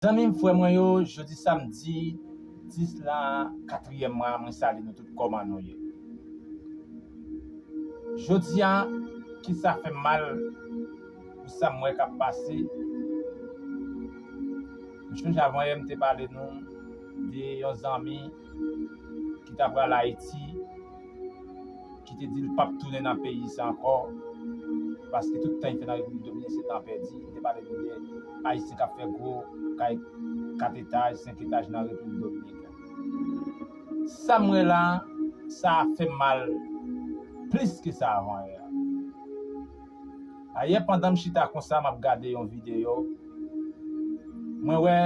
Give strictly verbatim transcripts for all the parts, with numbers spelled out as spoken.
Zanmi m, frè mwen yo, jodi samdi dis lan, katriyèm mwa, mwen salye nou tout, kòman nou ye? Jodi a, kisa fè m mal pou sa m wè k ap pase? M chonje avanyè m te pale nou de yon zanmi ki ta pral Ayiti, ki te di l p ap tounen nan peyi sa ankò, paske tout tan li fè nan Repiblik Dominikèn se tan pèdi. Li te pale de Ayisyen k ap fè gwo kay kat etaj, senk etaj nan Repiblik Dominikèn. Sa m wè la, sa fè m mal plis ke sa avanyè a. Ayè, pandan m chita konsa, m ap gade yon videyo, mwen wè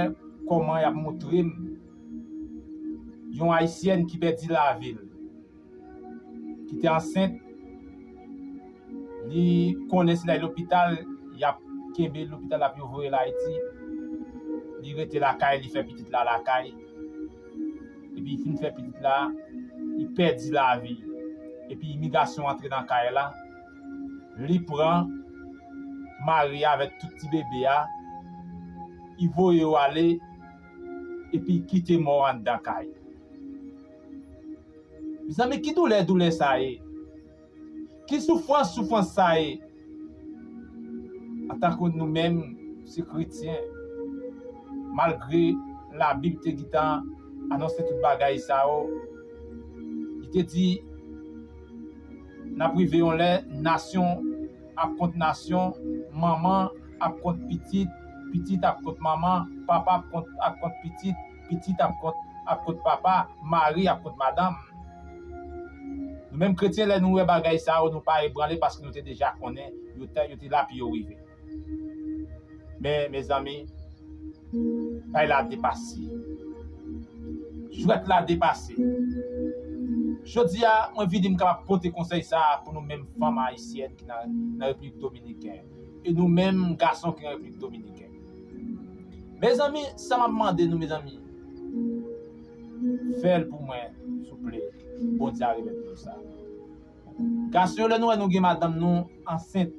kòman y ap montre m yon Ayisyèn ki pèdi lavi l, ki te ansent. Li konnen se lè lopital, y ap kenbe l lopital, ap yo voye l Ayiti. Li rete lakay, li fè pitit la lakay. Epi li fin fè pitit la, li pèdi lavi. Epi imigrasyon antre nan kay la. Li pran mari a avèk tout ti bebe a. Li voye yo ale. Epi li kite mò anndan kay. Mezanmi, ki doulè doulè sa ye? Ki soufrans soufrans sa ye? Antanke nou menm, se kretyen, malgre Labib te gentan anonse tout bagay sa yo, li te di, n ap rive yon lè, nasyon ap kont nasyon, manman ap kont pitit, pitit ap kont manman, papa ap kont, ap kont pitit, pitit ap kont, ap kont papa, mari ap kont madanm. Nou menm kretyen, lè nou wè bagay sa yo, nou pa ebranle paske nou te deja konnen yo te, yo te la pou yo rive. Men, mezanmi, bagay la depase. Jwèt la depase. Jodi a, mwen vini m kapab pote konsèy sa a pou nou menm fanm ayisyèn ki nan, nan Repiblik Dominikèn. E nou menm gason ki nan Repiblik Dominikèn. Mezanmi, sa m ap mande nou, mezanmi, fè l pou mwen, souple. Bondye a remèt nou sa. Gason yo, lè nou wè nou gen madanm nou ansent,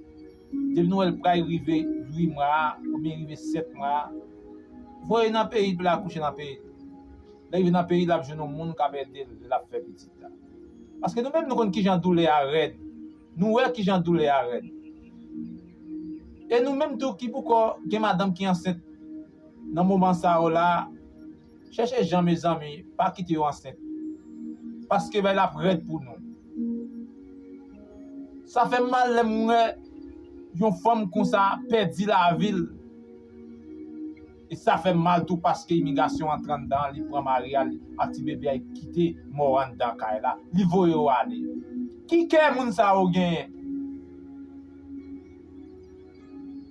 depi nou wè l pral rive uit mwa, oubyen rive sèt mwa, voye nan peyi l pou l akouche nan peyi l. Lè rive nan peyi l, l ap jwenn yon moun k ap ede l, l ap fè pitit la. Paske nou menm, nou konn kijan doulè a rèd. Nou wè kijan doulè a rèd. E nou menm tou ki poko gen madanm ki ansent nan moman sa yo la, chèche jan, mezanmi, pa kite yo ansent. Paske bay la ap rèd pou nou. Sa fè m mal lè m wè yon fanm konsa pèdi lavi l. E sa fè m mal tou paske imigrasyon antre anndan, li pran mari a, li ak ti bebe a, li kite mò anndan kay la. Li voye yo ale. Ki kè moun sa yo genyen?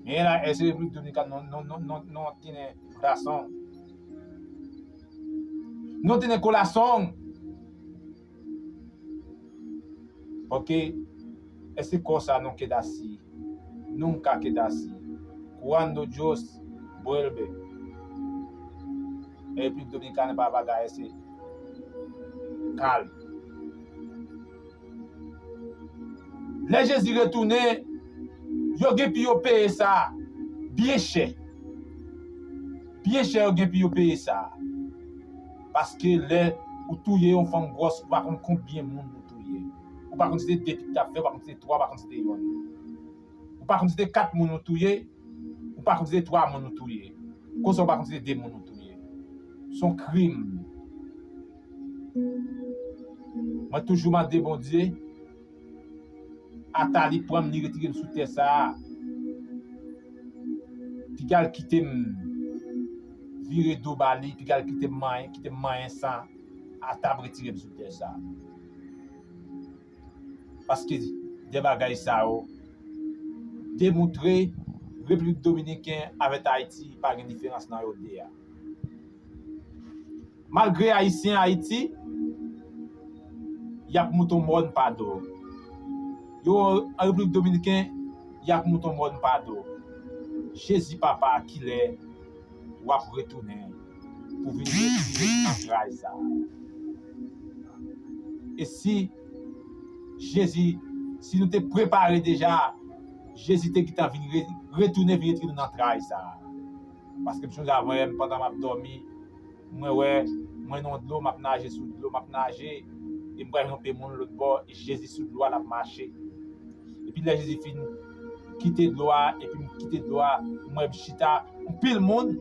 Men la, èske Repiblik Dominikèn non, non, non, non, non tiene corazón? No tiene corazón. Porque ese cosa no queda así. Nunca queda así. Cuando Dios vuelve, Repiblik Dominikèn pa bagay se kalm. Lè Jezi retounen, yo gen pou yo peye sa byen chè. Byen chè yo gen pou yo peye sa. Paske lè ou touye yon fanm gwòs, ou pa konn konbyen moun ou touye. Ou pa konn si se de pitit ap fè, ou pa konn si se twa, ou pa konn si se yonn. Ou pa konn si se kat moun ou touye, ou pa konn si se twa moun ou touye. Konsa ou pa konn si se de moun ou touye. Se yon krim. Mwen toujou mande Bondye, ata li pran m, li retire m sou tè sa a. Piga l kite m vire do ba li, piga l kite m manyen, kite m manyen san ata ap retire m sou tè sa a. Paske de bagay sa yo demontre Repiblik Dominikèn avèk Ayiti pa gen diferans nan yo de a. Malgre Ayisyen Ayiti, y ap moute yon mòn pa do. Yo, an Repiblik Dominikèn, y ap moute yon mòn pa do. Jezi Papa, kilè w ap retounen pou vin retire antray sa a? E si Jezi, si nou te prepare deja, Jezi te gentan vin re-, retounen vin retire nou nan tray sa a. Paske m chonje avanyè m pandan m ap dòmi, mwen wè, mwen nan dlo, m ap naje sou dlo, m ap naje, e m pral jwenn yon pe moun lòt bò, e Jezi sou dlo a l ap mache. Epi lè Jezi fin kite dlo a, epi m kite dlo a, m wè m chita, anpil moun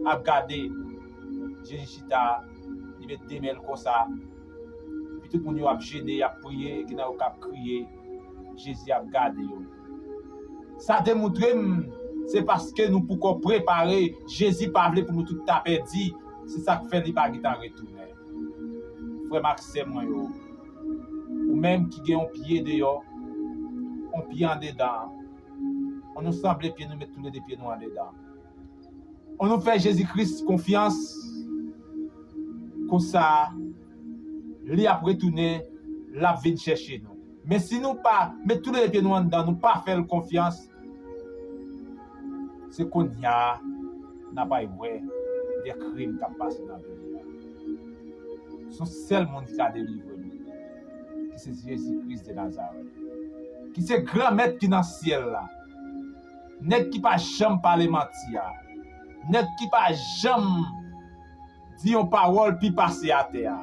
ap gade. Jezi chita, li met de men l konsa. Epi tout moun yo ap jene, y ap priye, gen nan yo k ap kriye. Jezi ap gade yo. Sa demontre m, se paske nou poko prepare. Jezi pa vle pou nou tout ta pèdi. Se sa k fè li pa gentan retounen. Frè m ak sè mwen yo, ou menm ki gen yon pye deyò, yon pye andedan, ann nou sanble pye nou, met toulede pye nou andedan. Ann nou fè Jezi Kris konfyans, konsa, li ap retounen, l ap vin chèche nou. Men si nou pa met toulede pye nou anndan, nou pa fè l konfyans, se kounye a n ap al wè de krim k ap pase nan peyi a. Se yon sèl moun ki ka delivre nou, ki se Jezi Kris de Nazarèt, ki se Granmèt ki nan syèl la, nèg ki pa janm pale manti a, nèg ki pa janm di yon pawòl pi pase atè a.